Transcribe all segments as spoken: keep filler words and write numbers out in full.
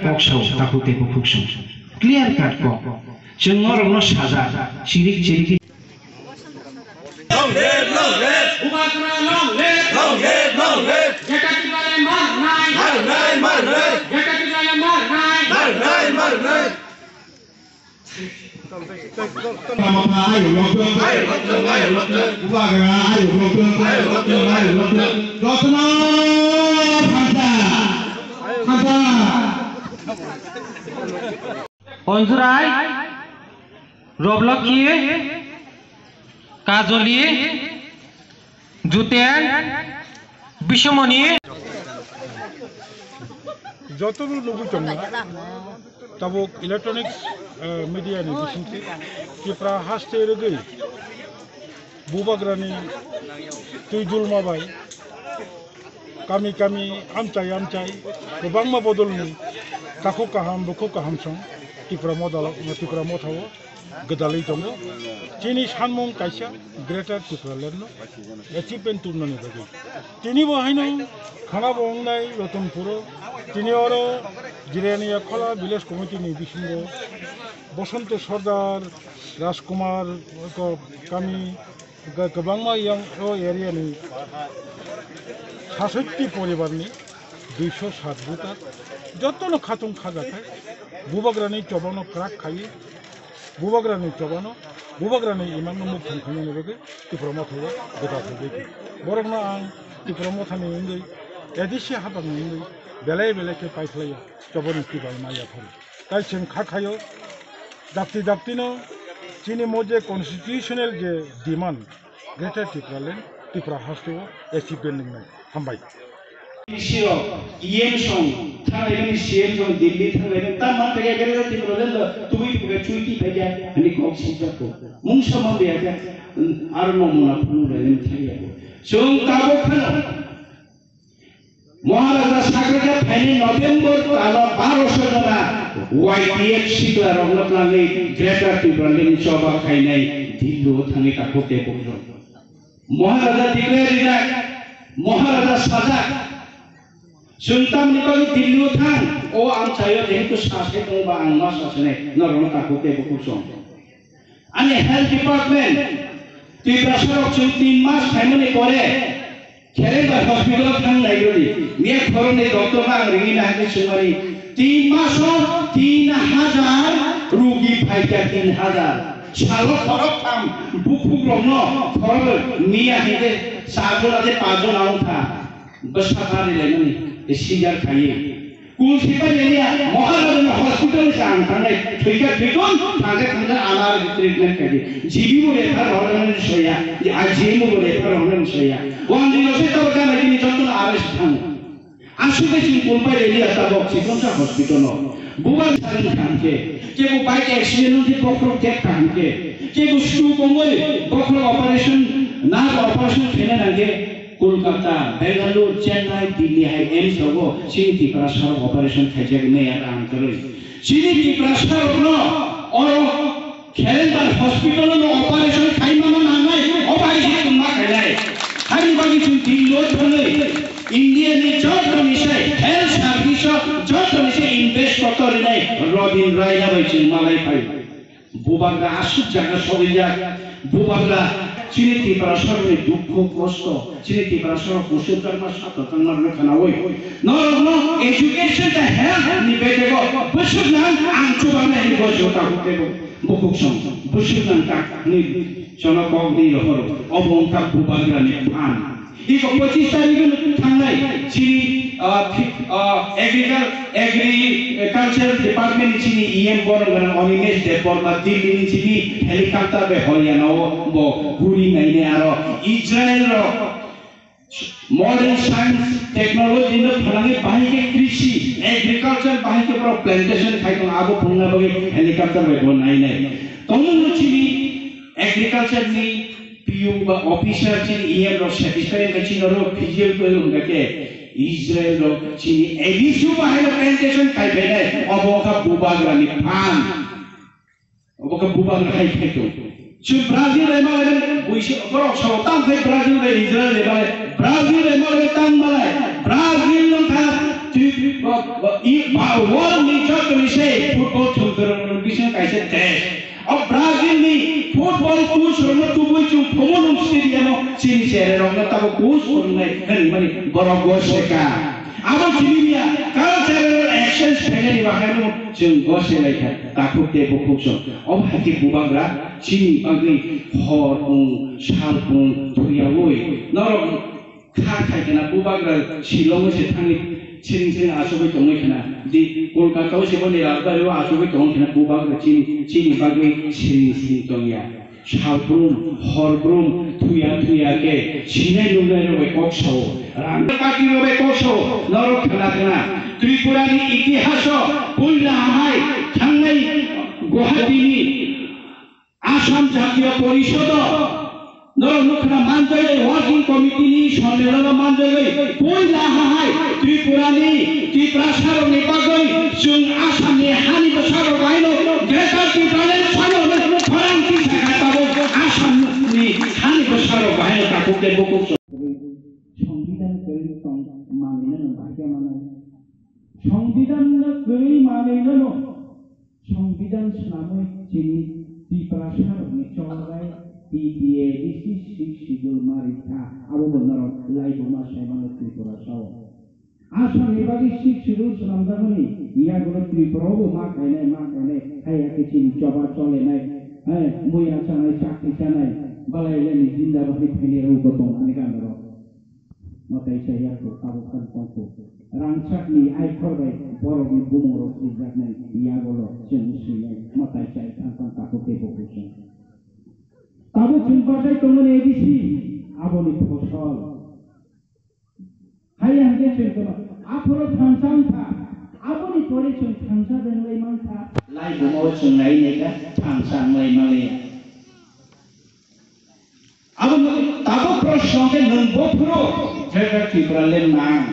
Kok sao, takhuk tei bukhuk sao. Clear cut kok. Chwng norokno sajak, chirik chirik. Long live, long live. Bubagra long live. Long live, long live. Jeta Tiprale mar nai. Mar nai, mar nai. Jeta Tiprale mar nai. Mar nai, mar nai. Bubagra ayuk lokthung, ayuk lokthung. Jotono hamsa, hamsa. Onjurai, Roblokhi, Kajoli, Juten, Bisomoni. Jotono nugwi tongo, tabuk electronics, eh, media ni bisingtwi Tipra haste rwgwi Bubagrani twi julma bai kami kami amchai amchai kwbangma bodolni takhuk kaham bukhuk kaham song Tipra modalo, Tipra mothao gwdalwi tongo. Chini sanmung kaisa Greater Tipraland no achievement tubunani bagwi. Tini bo haino khana bo wngnai Ratanpuro. Tini oro Jirania Khola Village Committee ni bisingo Bosonto Sardar, Rajkumar, ko-, kami, ga-, kwbangma yang o area ni sasotti poribar ni duiso sat voter jotono khatung khajakhai Bubagrani chobano kwrak khaiwi Bubagrani chobano, Bubagrani imangno mukthang khainani bagwi Tipra mothao gwdalwi tongwi. Borokno ang Tipra mothani wngwi, A D C hapangni wngwi belai belai khe paikhlaiya, chobani kibai ma yapharo. Tai chwng kha khaio, dakti daktino chini mo je constitutional je demand, Greater Tipraland, Tipra hasteo achievement wngnai. Hambai. Siro, E M song, thanai mani C M song, Delhi thanai mani, ta man kaya kaya Tipraland, tubui tubui chui ti kaya, ani kok sijak ko. Mung sama be aja, aro no mona phunu le nem thaya ko. Song tabo khano. Maharaja Sagrada phaini November talo baroso jona Y T F sikla rokno twlangwi Greater Tipraland choba khainai Delhi o thangwi takhuk tei bukrok. Maharaja declare rijak, Maharaja sajak. Chwng tamni bagwi Delhi o thang, o amchaio jehetu sa sai tongba ang ma sa sinai, norokno takhuk tei bukhuk song. Ani health department, Tiprasa rok chwng tin mas phaimani pore, Kherengba hospital thang nai rodi, miya khoroknwi doctor no ang ringwi nahakhe swngmani, tin maso tin hajar rugi phaikha, tin hajar. Salo khoroktham bukhuk rokno khorok miya hede charjon ade pachjon wngkha. Bwsa ta rilaimani, sijar khaiwi. Kul sipai riliya, Maharaja ni hospital se ang thangnai, thwikha thwikon, thangkhe thangkhe ana treatment khaidi. G B bo refer rwna soya, I G M bo refer rwna soya. One day se tabuk gana gini joto arrest thang. Aswk bai chwng kul pai riliya tabuk chikonsa hospital no. Bubar saring thangkhe, kebo bike accident no di bokhorok dek thangkhe, kebo stroke ongoi bokhorok operation, nerve operation khaina nangkhe, Kolkata, Bangalore, Chennai, Delhi hai A I I M S rogo chini Tiprasa rok operation khaijak hinwi aro ang kwrwi. Chini Tiprasa rokno oro Kherengba hospital no operation khaimano nangnai, operation tongma khainai. Haini bagwi chwng Delhi o thangwi India ni joto ni sai health service o joto ni sai invest kotor rinai Robin Raina bai chwng malai phai. Bubagra aswk jaga sogwijak, Bubagra chini Tiprasa rokni dukhu kosto, chini Tiprasa rok kusuk tangma sato tangma rwna khanaui. Norokno education tei health ni bedego bwswk nang ang chubanai hinwi bo jota hukebo. Bukhuk song, bwswk nang tak hinwi jono kok di rohoro. Obo wngkha Bubagrani phan. Iko pochis tarikh no thangnai chini, ah, phi-, ah, agricul-, agriculture department ni chini E M borok gana Animesh Debbarma Delhi ni chini helicopter bai Haryana o bo guri nainai aro Israel rok modern science technology no phalangwi bahai khe krishi agriculture bahai khe borok plantation khai tong abo phunukna bagwi helicopter bai bo nainai. Tongmung no chini agriculture ni P U ba officer chini E M rok satisfy wngkha chini oro physical khe wngkha khe Israel rok chini A D C o bahai plantation khai phainai obo wngkha Bubagrani phan. Obo khe Bubagra hai khai tong. Chwng Brazil bai malai buisi borok sao tam khai Brazil bai Israel bai malai Brazil bai malai tang malai Brazil wngkha World ni joto ni se football chwng kwrwng rwng bising kaisa desh. O Brazil ni football coach rokno tubui chwng Phomolung stadium o chini chera rokno tabo coach rwngnai hwnwi mani borok goseka. Abo chini ya cultural exchange phainani bahai no chwng gose laikha takhuk tei bukhuk song. Obo hai khe bubagra chini bagwi hor pung sal pung thuyaui norok kha khai khna bubagra Shillong se thangwi siring siring achugwi tongwi khna di Kolkata o se boni rajbari o achugwi tongwi khna bubagra chini chini bagwi siring siring tongya. Salbrum, horbrum, thuya thuya khe sinai nungnai rok bai kok sao. Rang party rok bai kok sao. Norok khna khna. Tripura ni itihaso puila hai thangnai Guwahati ni Assam Jatiya Porisodo norok nukhna manjagwi working committee ni sonnelono manjagwi puila hai Tripura ni Tiprasa rok ni bagwi chwng Assam ni hani bwsa rok bahai no Greater Tipraland sano khorang tisa kha tabuk Assam ni hani bwsa rok bahai no tabuk tei bukuk. Songbidan kwrwi tong manwi no bahai khe manai. Songbidan no kwrwi manwi no Songbidan swnamwi chini Tiprasa rokni chongbai T P A D C six schedule ma rikha, abo bo norok laibuma saimano Tripura sao. Asam ni bagwi six schedule swnamjakmani yagulo Tripura bo ma khainai, ma khainai, haiya khe chini choba cholenai, hai muya chanai, chakti chanai, balai leni jinda bagwi phainai rok bo tong ani gana rok. Mwtai chaya kho tabuk khan tongkho. Rangchakni aikhor bai borokni bumung rok swijak nai yagolo chwng swinai mwtai chai thang thang takhuk tei bukhuk chwng. Tabuk chwng bachai tongmani A D C aboni phosol. Hai hwnkhe chwng tongma aphoro thansa wngkha. Aboni pore chwng thansa rwnglai mankha. Lai bumao chwng nai naikha thansa wnglai manliya. Abo tabuk proshno khe nwng bophuru Greater Tipraland nang.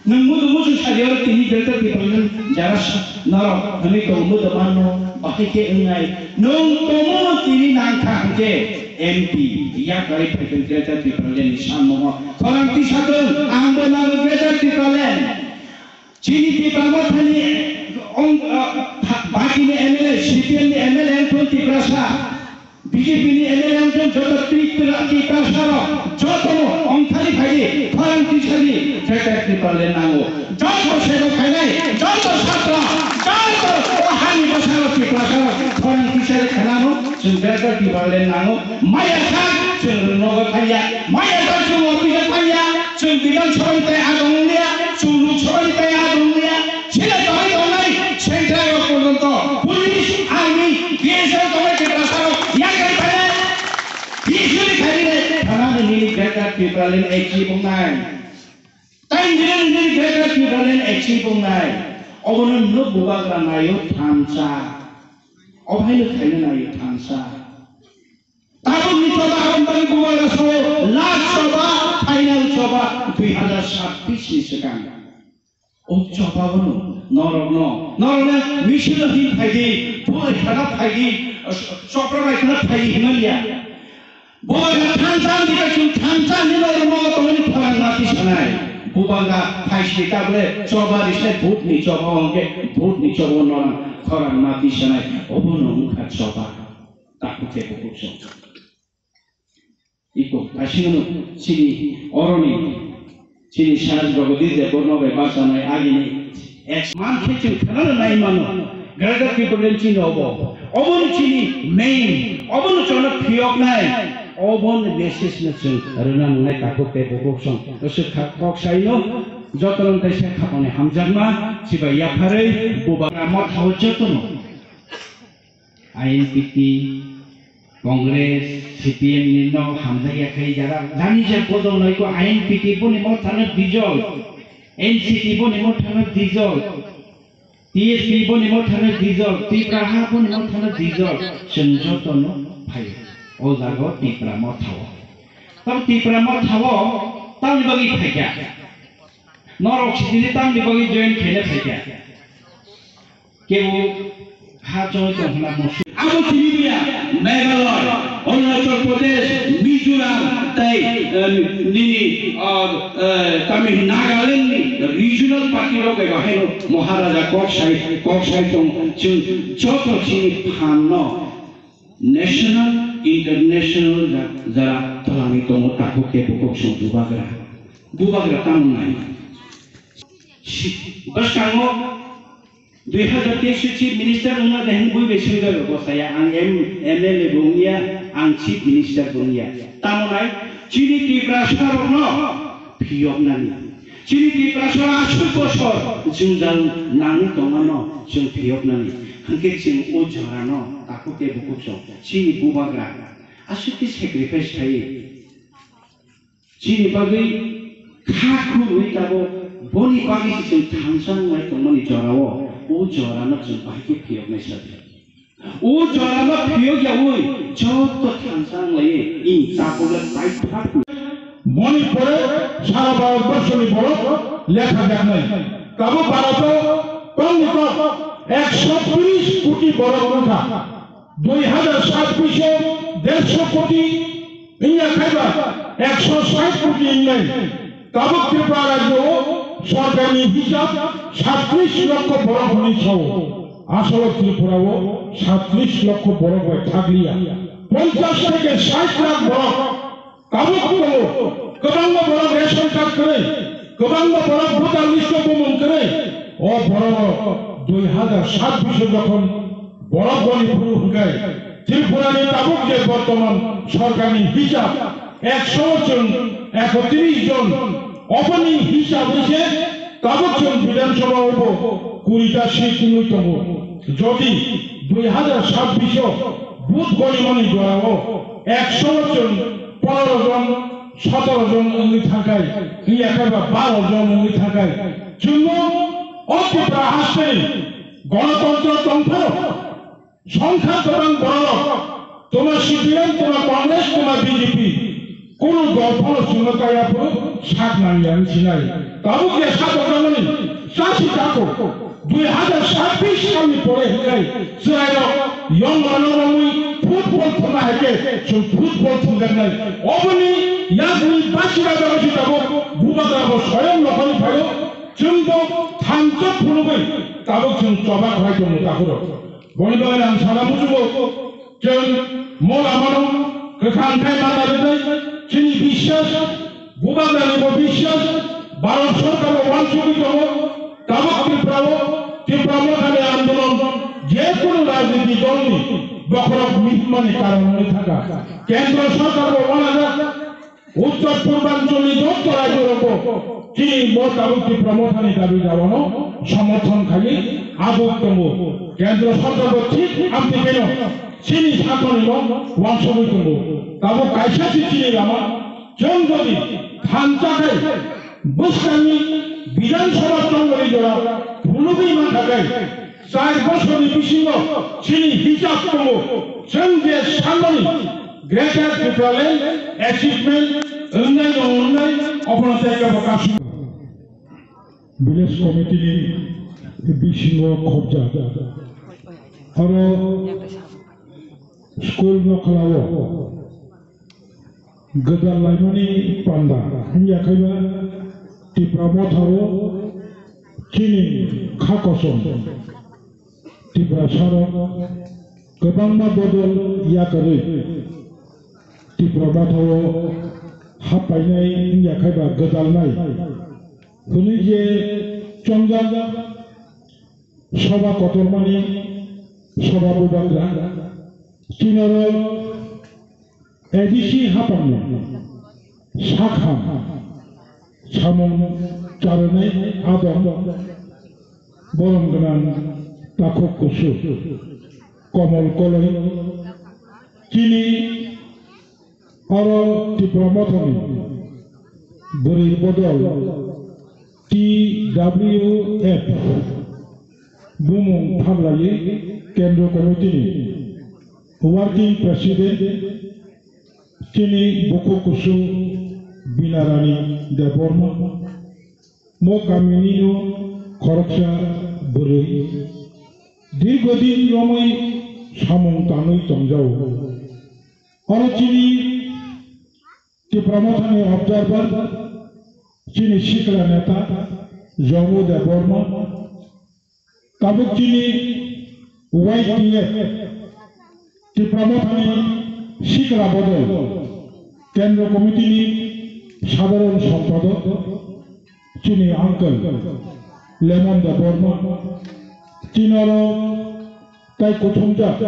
Nwng mudu musu sadi oro tini Greater Tipraland jara norok hwnwi tongo mudu manno bahai khe wngnai. Nwng tongmano tini nangkha hwnkhe M P yakarwi phaikhe Greater Tipraland ni sammungo khorang tisa tong ang bo nango Greater Tipraland. Chini Tipra Mothani ong bakini M L A, C P M ni M L A wngthun Tiprasa. B J P ni M L A wngthun joto Tripura, Tiprasa rok jotono ongthani phaidi, khorang tisani Greater Tipraland nango. Joto sebo khainai, joto satra, joto o hani bwsarok Tiprasa rok khorang tisani khanano chwng Greater Tipraland nango. Maya kha chwng nogo thangya, maya kha chwng office thangya, chwng Bidhan Sabha ni tai adong wngya, chwng Lok Sabha ni tai adong wngya. Sila tongwi tongnai central rok porjonto police, army, B S F tongnai Tiprasa rok yakarwi phainai. Bisi ni khairwi nai thana ni nini Greater Tipraland achieve wngnai. Tei nini nini Greater Tipraland achieve wngnai. Obono nuk bubagra naio thansa. Obo haino khaina naio thansa. Tabukni choba aboni bagwi bubagra sao last choba, final choba dui hazar sabbish ni swkang. O choba bono norokno, norokno misil hin phaidi, bwrwi khana phaidi, chopra bai khana phaidi hinmanya. Bubagra thansa wngkha chwng thansa hinwi norokno tongmani khorang mati sanai. Bubagra phaisni tabule choba risai bhutni choba hwnkhe bhutni choba norok khorang mati sanai. Obono wngkha choba. Takhuk tei bukhuk song. Iko, kaisingno chini oroni, chini Sir Jagadish Debbarma bai bachanai agini ex man khe chwng khwnano nai mano. Greater Tipraland chini obo. Obono chini main, obono chwngno phiyoknai, obono message no chwng rwna nangnai takhuk tei bukhuk song. Aswk kha kok saino, jotono tei se khapangni hamjakma, chibai yapharwi bubagra mothao jotono. I N P T, Congress, C P M ni no hamjakya khe jara jani je bodol nai ko I N P T boni mothano dijol, N C P boni mothano dijol, T S P boni mothano dijol, Tipra ha boni mothano dijol, chwng jotono phai o jaga Tipra mothao. Tamo Tipra mothao tamni bagwi phaikha? Norok sitini tamni bagwi join khaina phaikha? Kebo ha choi tong hwnna musu. Abo tini buya Meghalaya, Arunachal Pradesh, Mizoram, Tei, eh, nini, ah, eh, tamo Nagaland ni regional party rok bai bahai no Maharaja kok sai, kok sai tong, chwng joto chini phan no national, international ja-, jara twlangwi tongo takhuk tei bukhuk song bubagra. Bubagra tamo nai. Si-, bwskango Dui hazar teis o Chief Minister wngna de hwnwi bai swngjago bwsaya, ang M-, M L A bo wngya, ang Chief Minister bo wngya. Tamo nai, chini Tiprasa rokno phiyoknani. Chini Tiprasa aswk bosor jwngjal nangwi tongmano chwng phiyoknani. Hwnkhe chwng o jorano takhuk tei bukhuk song chini bubagra aswk khe sacrifice khai. Chini bagwi kha khurwi tabuk boni bagwi se chwng thansa wnglai tongmani jorao, o jorano chwng bahai khe phiyoknai sadi. O jorano phiyok yaui joto thansa wnglaiwi chini takhuk le paithak. Boni pore sara Bharat borshoni borok lekha jaknai. Tabuk Bharat o kongni kok ekso tris koti borok wngkha. Dui hazar sabbish o dersho koti wngya khaiba ekso sait koti wngnai. Tabuk Tripura rajyo o sorkarni hisab satris lokho borok hwnwi sao. Asolo Tripura o satris lokho borok bai thakliya. Ponchash theke sait lakh borok Tabuk tongo, kwbangma borok ration card kwrwi, kwbangma borok voter list o bumung kwrwi. O borok dui hazar sabbish o jokhon borok boni phuru hwnkhe Tripura ni tabuk je bortoman sorkar ni hisab ekso chwng ekotris jon, oboni hisab hwnkhe tabuk chwng Bidhan Sabha o bo kuri ta seat wngwi tongo. Jodi dui hazar sabbish o vote gorimani jora o ekso chwng pondro jon, sotoro jon wngwi thangkhai, wngya khe ba baro jon wngwi thangkhai. Chwngno o Tripura hasteni gonotontro tongphano songkha kwbang borok, toma C P M, toma Congress, toma B J P, kunu dol phano chwngno kaya phuru sak nangya wng sinai. Tabuk je sak rwmani chasi tako. Dui hazar sabbish salni pore hwnkhe chwrairok yong rano romwi football thwngna hai khe chwng football thwngjaknai. Oboni yakni bachira bagwi tabuk bubagrabo soyong nokhorwi phaio. Chwngbo thansa phunugwi tabuk chwng choba khlai tongo takhurok. Boni bagwi ang sana muchungo. Chwng mo lamano kwthang khai manna rwnai, chini biswas, bubagrani bo biswas, Bharat Sarkar bo uansugwi tongo, tabuk Tripura o, Tipra Mothani andolon, je kunu rajniti dolni bokhorok mihimani karon wngwi thangkha. Kendro Sarkar bo uanajak, Uttor Purbanchal ni joto rajyo rogo chini mo tabuk Tipra Mothani dabi dawano somorthon khaiwi abuk tongo. Kendro Sarkar bo thik amtwi kheno chini sathoni no uansugwi tongo. Tabuk kaisa se chini lama, chwng jodi thansa khai bwskangni Bidhan Sabha chongmani jora phunugwi mankha khai, Char bosorni bisingo chini hisab tongo, chwng je sanmani Greater Tipraland achievement wngnai no wngnai, obono tei kebo kasu. Village committee ni bisingo khobjak. Aro school nokhlao. Gwdal laimani panda wngya khaiba Tipra Motha o chini kha kosom Tiprasa rok kwbangma bodol yakarwi Tipra Motha o happainai wngya khaiba gwdalnai hwnwi je chongjak soba kotormani soba bubagra chini oro A D C haphangni sakham samung charwnai adong borom gwnang takhuk kusu Komol Koloi chini oro Tipra Mothani bwrwi bodol T W F bumung phablaiwi Kendro Committee ni Working President chini bukhuk kusung Binarani Debbarma. Mo kamini no khoroksa bwrwi dirghodin romwi samung tangwi tongjao. Oro chini Tipra Mothani observer, chini sikla neta Jonu Debbarma, tabuk chini Y T F Tipra Mothani sikla bodol Kendra Committee ni sadharon sompadok chini uncle Lemon Debbarma, chini oro tai kuthumjak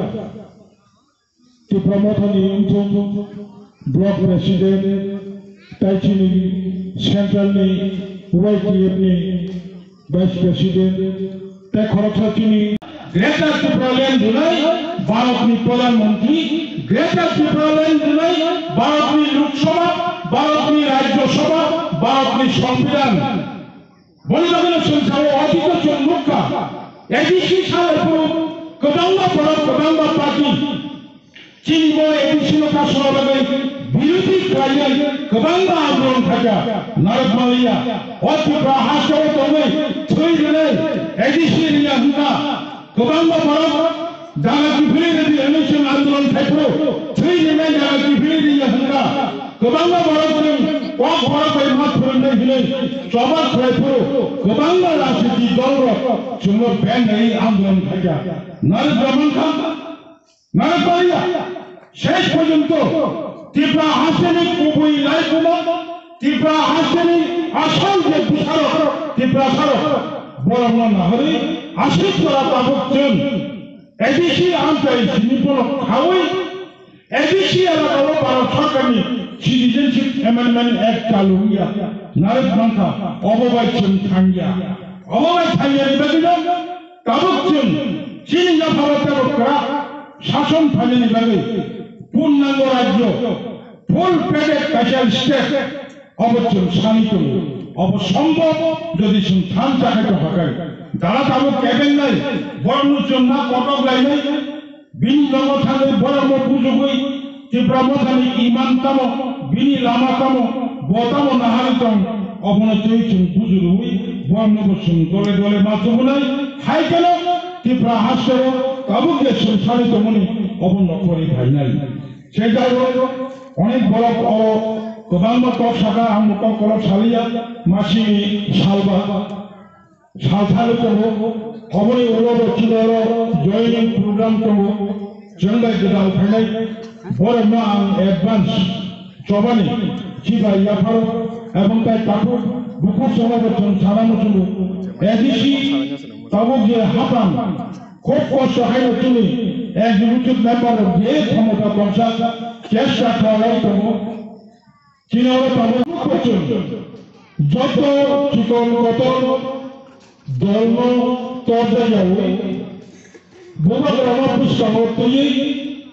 Tipra Mothani wngthung block president, tai chini central ni Y T F ni vice president, tai khoroksa chini Greater Tipraland hwnwi Bharatni Pradhan Mantri, Greater Tipraland hwnwi Bharatni Lok Sabha, Bharatni Rajya Sabha, Bharatni Songbidan. Boni bagwino chwng sao, otito chwng nukha, A D C salaiphuru kwbangma borok, kwbangma party chini bo A D C no kasuna bagwi birodhi khlaiwi kwbangma andolon khaikha. Narwk manliya, o Tripura hasteo tongwi thwi rwnai, A D C rwya hwnkha. Kwbangma borok jaga kiphilwi rwdi hwnwi chwng andolon khai phuru, thwi rwnai jaga kiphilwi rwya hwnkha. Kwbangma borok chwng kok borok bai ma phwrwngnai hwnwi choba khlai phuru, kwbangma rajniti dol rok chwngno ben nai andolon khaikha. Narwk rwmankha, narwk pariya. Shesh porjonto Tripura hasteni kubui laikuma, Tripura hasteni asol je bwsarok, Tiprasarok, borokno naharwi aswk jora tabuk chwng A D C amchai simi borok khaui A D C elakao Bharat Sarkarni Citizenship Amendment Act chalu wngya, narwk mankha, obo bai chwng thangya, obo bai thangyani bagwino tabuk chwng chini yapharo teibo kwrak sason phainani bagwi purnango rajyo, full fledged special state, obo chwng sani tongo. Obo sombhob, jodi chwng thansa khai tongkha khe. Dara tabuk kebeng nai, borokno chwng ma kotok lainai, bini nogo thangwi borokno bujugwi Tipra Mothani iman tamo, bini lama tamo, bo tamo naharwi tong, obono tei chwng bujurwi borokno bo chwng dole dole ma tubunai, hai kheno Tipra hasteo tabuk je chwng sani tongmani obo nokhorwi phainai. Se jai hok, onek borok o kwbangma kok saka, ang bo kok kolok saliya, masini salba, sal salo tongo, oboni ulo bo chini oro joining program tongo, chwng bai gwdal phainai, borokno ang advance chobani chibai yapharo, ebong tai takhuk bukhuk chobani chwng sana muchungo, A D C tabuk je hapang, khub kosto haino chini executive member rok je khomota tongsa chesta khlaiwi tongo. Chini oro tabuk kochung joto chikon kotor dolno torjak yaui bubagrano bwskango twiwi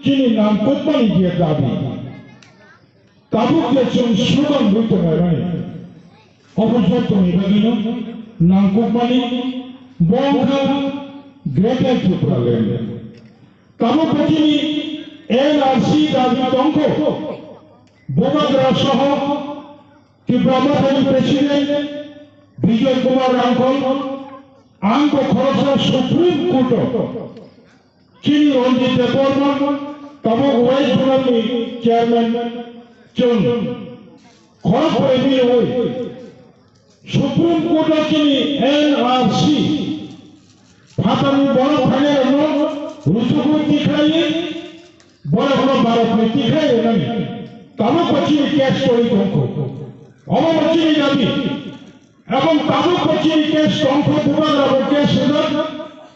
chini nangkukmani je dabi. Tabuk je chwng slogan rwi tonglaimani, obo joto ni bagwino nangkukmani bo wngkha Greater Tipraland. Tabuk bo chini N R C dabi tongkho, bubagra soho Tipra Mothani President Bijoy Kumar Rangkhol, ang bo khoroksa Supreme Court o Chini Ranjit Debbarma, tabuk West Bengal ni chairman chwng khorok pore biwi Supreme Court o chini N R C phatarni borok phainairokno ruchugwi tikhlaiwi borokno Bharatni tikhlai rwnani tabuk bo chini case choli tongkho. Omo bo chini dabi. Ebong tabuk bo chini case tongkho, bubagra bo case rijak,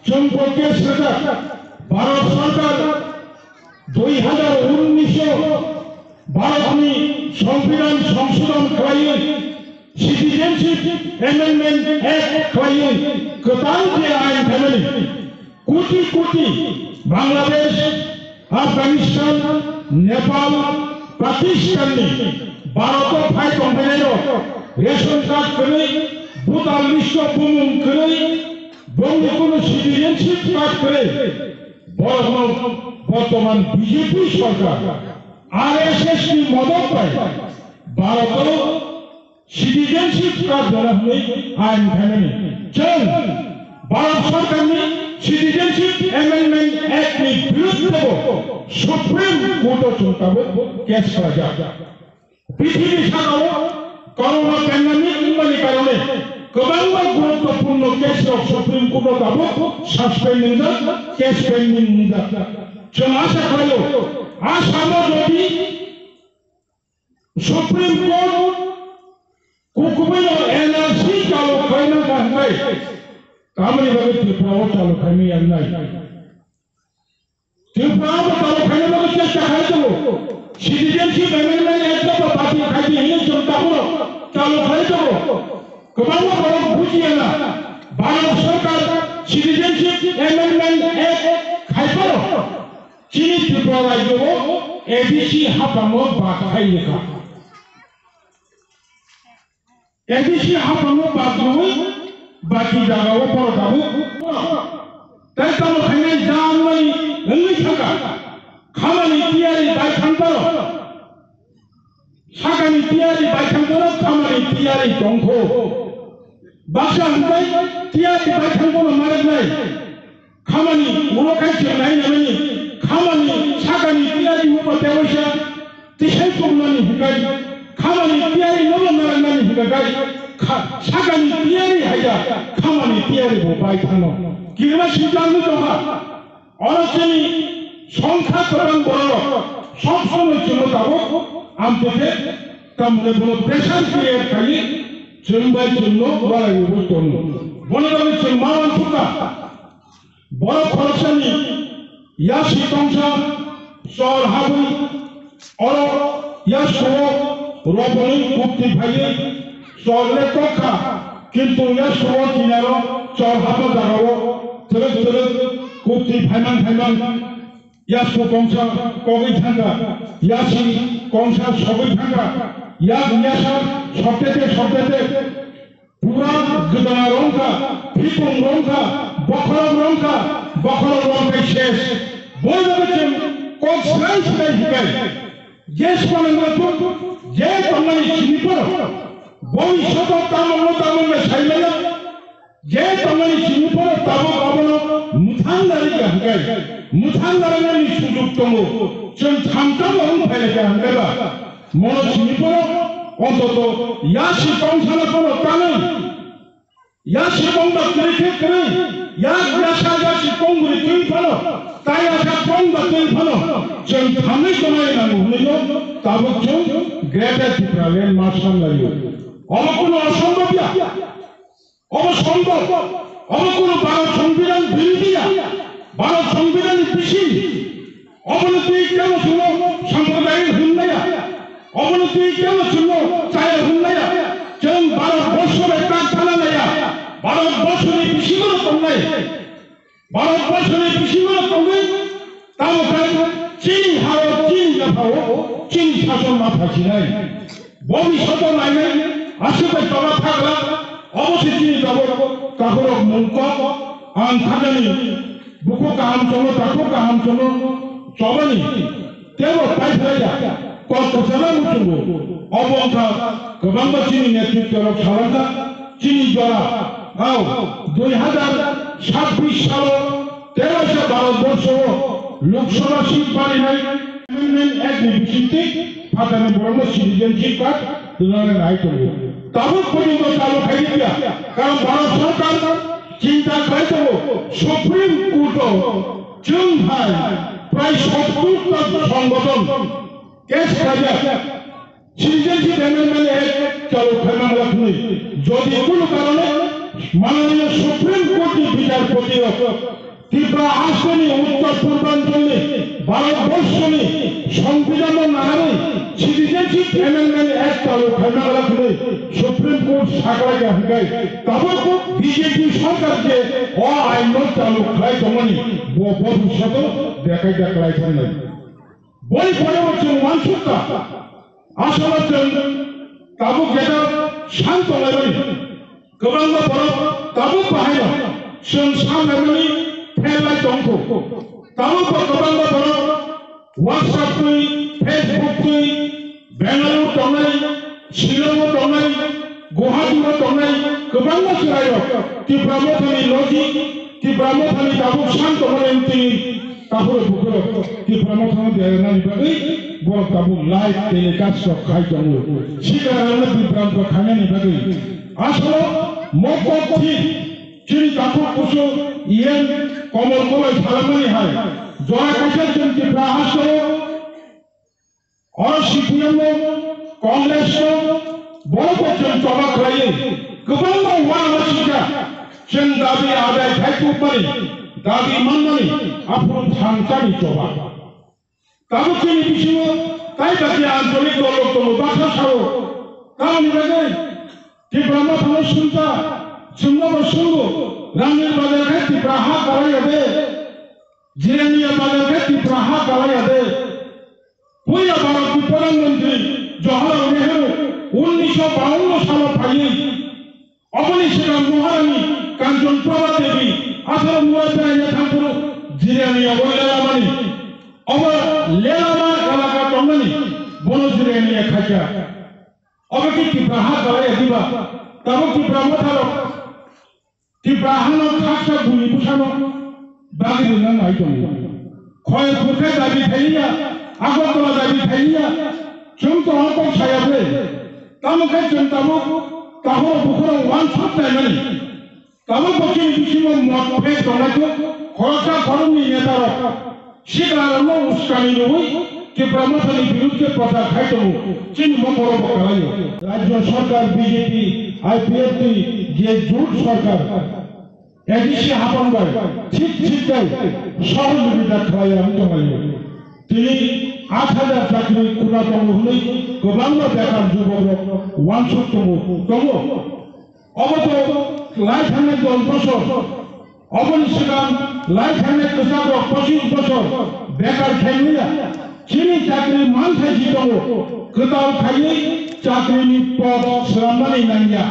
chwng bo case rijak. Bharat Sarkar dui hajar unnish o Bharatni Songbidan Songshodhon khlaiwi, Citizenship Amendment Act khlaiwi, kwtal je ain phaimani, Koti koti Bangladesh, Afghanistan, Nepal, Pakistan ni Bharat o phai tongphainai rok ration card kwrwi, voter list o bumung kwrwi, bongni kunu citizenship card kwrwi, borokno bortoman B J P sorkar R S S ni modot bai Bharat o Citizenship card rwna hwnwi ain phaimani. Chwng Bharat Sarkarni Citizenship Amendment Act ni birudhe bo Supreme Court o chwng tabuk case khlajak. Pithibini sakao corona pandemic wngmani karone kwbangma guruttopurno case rok Supreme Court o tabuk suspend wngjak, case pending wngjak. Chwng asa khlaio, Assam o jodi Supreme Court kukubuino N R C chalo khlaina kha hwnbai, tamoni bagwi Tripura o chalo khlaina yangnai. Tripura o chalo khlaina bagwi chesta khlai tongo. Citizenship Amendment Act no batil khaidi hwnwi chwng tabukno chalo khlai tongo. Kwbangma borok bujiya na. Bharat Sarkar Citizenship Amendment Act khai phano chini Tripura rajyo o A D C haphango bak khai rwkha. A D C haphango bak rwui baki jagao borok tabuk. Tei tamo khainai jangmani wngwi thangkha. Khamani tiyari bai thang borok. Sakani tiyari bai thang borok khamani tiyari tongkho. Baksa hwnkhai tiyari bai thang borok maraknai. Khamani ulo khai chwng nai nani, khamani sakani tiyari upa tewaisa tisai tongmani hikai, khamani tiyari nobo narangmani hikai, kha-, sakani tiyari haiya, khamani tiyari bo bai thano. Kirima sijak ni tongha, oro chini songkha kwbang borok, sob somoi chwngno tabuk, amtwkhe tamni bono pressure create khai, chwng bai chwngno walai bo tongo. Bono bagwi chwng ma uansukha. Borok khoroksani yasi tongsa chor habwi oro yaskuo roboni kukti phaiwi chor le tokha, kintu yaskuo kinaro chor hapma jagao twrwk twrwk kukti phaimang phaimang yasku kongsa kogwi thangkha, yasi kongsa sogwi thangkha, yak yasa soktete soktete. Pura gwdana rwngkha, phikung rwngkha, bokhorok rwngkha, bokhorok rwngkhai ses. Boni bagwi chwng kok swlai swlai hikai. Je swanangma thung, je tongnani simi phano, boni soto tamungno tamungno saimaya, je tongnani simi phano tabuk abono mwthang narikha hikai. Mwthang nariknani sujok tongo, chwng thamtamo wng phailakha hinkhe ba. Mono simi phano ontoto yasi kongsano phano tanwi. Yasi kongba kwrwi khe kwrwi. Yak yasa yasi kongbri twi phano. Tai yasa kongba twi phano. Chwng thanwi tongnai nango hwnwi no tabuk chwng Greater Tipraland ma sanlaio. Omo kuno osombobya. Obo sombor, obo kuno Bharat Songbidan birodhiya, Bharat Songbidanni bising. Oboni twi kebo chwngno sampradayik hwnlaiya, oboni twi kebo chwngno chaya hwnlaiya. Chwng Bharat Borsho bai tak thana laiya, Bharat Borshoni bisingo tongnai. Bharat Borshoni bisingo tongwi tamo khe chini hao, chini yaphao, chini sason ma phasinai. Boni soto nainai, aswk bai tola thakla, obo se chini tabuk takhorok mungkok, ang thakani bukhuk kaham chwngno, takhuk kaham chwngno, chobani. Tebo paiphlaiya, kok kwchama muchungo, obo wngkha kwbangma chini netritworok salangkha, chini jora, ao, dui hazar sabbish salo tei waisa Bharat Borsho o Lok Sabha seat barinai Amendment Act ni bisingtwi phatarni borokno citizenship card rwnani nai tongo. Tabuk porjonto chalo khairikya, karon Bharat Sarkar chinta khlai tongo, Supreme Court o chwng hai prai sottor ta songgothon case khlaijak Citizenship Amendment Act chalo khaimang lakhni. Jodi kunu karone mananiyo Supreme Court ni bichar poti rok Tripura hasteni uttor purbanchal ni Bharat borshoni songbidan no naharwi Citizenship Amendment Act chalo khaimang lakhni Supreme Court sakhlai ya hwnkhe tabuk B J P sarkar je o ain no chalo khlai tongmani bo bobishoto dekhai da khlai thangnai. Boni pore o chwng uansukha, aswkno chwng tabuk jeta san tonglaimani. Kwbangma borok tabuk bahaino chwng san laimani pherlai tongkhu. Tabukbo kwbangma borok WhatsApp twi, Facebook twi, Bengaluru tongnai, Shillongo tongnai, Guwahatibo tongnai, kwbangma chwrairok Tipra Mothani logi, Tipra Mothani tabuk san tongmani twi Takhurok bukhurok Tipra Mothano berajani bagwi borok tabuk live telecast rok khai tongo. Sikla rokno bibranto khainani bagwi. Asolo mokok thik chini takhuk kusu yen komol kolai salamani hai. Jora kaisa chwng Tipra hasteo O C P M no, Congress no, borok bo chwng choba khlaiwi kwbangma uanamasingcha chwng dabi adai khai tubmani, dabi manmani aphuru thangchani choba. Tabuk chini bisingo tai bakya ancholik dolrok tongo, baksa sao. Tamoni bagwi Tipra Mothano sungkha, chwngno bo sungo, Ranir Bazar khe Tipra ha kalaiya de, Jirania Bazar khe Tipra ha kalaiya de. Puila Bharatni Pradhan Mantri Jawaharlal Nehru unnisho bawanno salo phaiwi oboni swkang Maharani Kanchan Prabha Devi atharo mura beraina thangphuru Jirania obo lelamani, obo lelama elaka tongnani bono Jirania khaikha. Obo khe Tipra ha kalaiya diba? Tabuk Tipra Motharok Tipra hano khaksa buni bwsano bagwi rwna nai tongo. Khoyerpur khe dabi thaiya, Agartala dabi thaiya, chwng to kok saya ble. Tamo khe chwng tabuk takhoro bukhoro wansuk naimani. Tabuk bo chini bisingo motphre tongnaikho khoroksa khoroknwi netarok. Siklarokno uskani nugwi Tipra Mothani birudhe prochar khai tongo, chini mokoro bo kalaio. Rajya Sarkar B J P, I P F T je jut sarkar, A D C hapang bai thik thik bai sohojogita khlaiwi tonglaio. Tini aat hajar chakri khuna tongo hwnwi kwbangma bekar jubokrok wansuk tongo, tongo. Obo to lai thangnai dos bosor, oboni swkang lai thangnai kwchakrok pochis bosor bekar khe wngya. Chini chakri manthai si tongo, kwtal khaiwi chakrini pod swrammani nangya.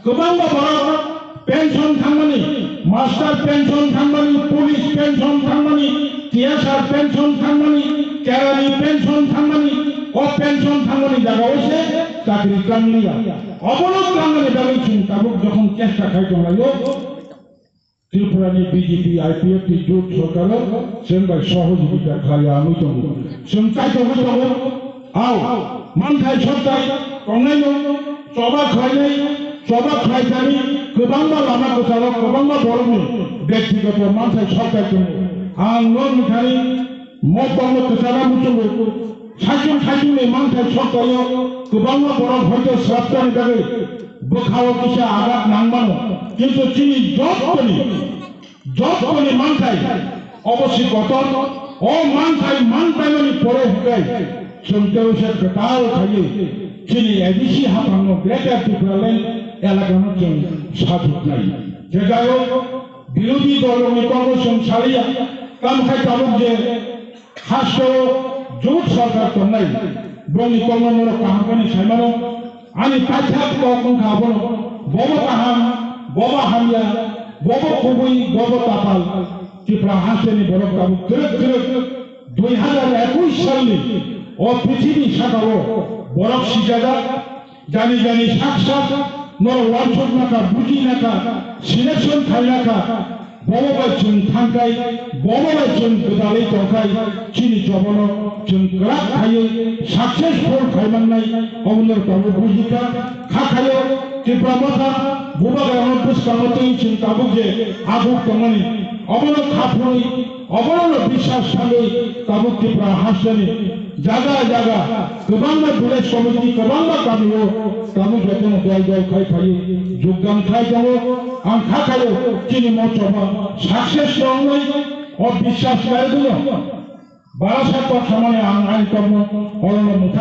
Kwbangma borok pension thangmani, master pension thangmani, police pension thangmani, T S R pension thangmani, kerani pension thangmani, o pension thangmani jagao se chakri klangliya. Obono klangnani bagwi chwng tabuk jokhon chesta khai tonglaio, Tripurani B J P I P F T jut sorkaro chwng bai sohojogita khlaiya wngwi tongo. Chwng kaitor wngwi tongo. Ao, manthai sokthai tongnaino choba khlainai, choba khlaijani kwbangma lama kwcharo kwbangma borokni bektigoto manthai sokthai tongo. Ang norni thani mokholno kwcharo muchungo. Saichung saichungni manthai soktaio kwbangma borok hoito swrapjani bagwi bwkhao kisa agat nangmano, kintu chini jottoni, jottoni manthai obo si kotor, o manthai manpaimani pore hwnkhe chwng tei se kwtal khaiwi chini A D C haphangno Greater Tipraland elakano chwng sajwknai. Je jayok, birodhi dolrokni kokno chwng saliya, tamo khe tabuk je Hasteo jut sarkar tongnai, bongni kokno norok kaham khe ni saimano, ani paithak kok wngkha abono, bobo kaham, bobo hamya, bobo kubui, bobo tapal, Tipra hasteni borok tabuk kwrwk kwrwk dui hazar ekush salni o prithibi sakao borok sijajak, Jani jani sak sak norok uansuk naka, buji naka, selection khai naka, bobo bai chwng thangkai, bobo bai chwng gwdalwi tongkai, chini chobono chwng kwrak khaiwi successful khaimannai, obo norok tabuk bujikha, kha khaio, Tipra Motha, Bubagrano bwskango twi chwng tabuk je aguk tongmani, obono kha phurwi, obono biswas thangwi tabuk Tipra hasteni jaga jaga kwbangma village committee, kwbangma kamio tabuk jotono dol dol khai phaiwi jogdan khai tongo. Ang kha khaio chini mochoma success wngwi o biswas kaiwi Barasa kok samani ang ani kokno orono mwthang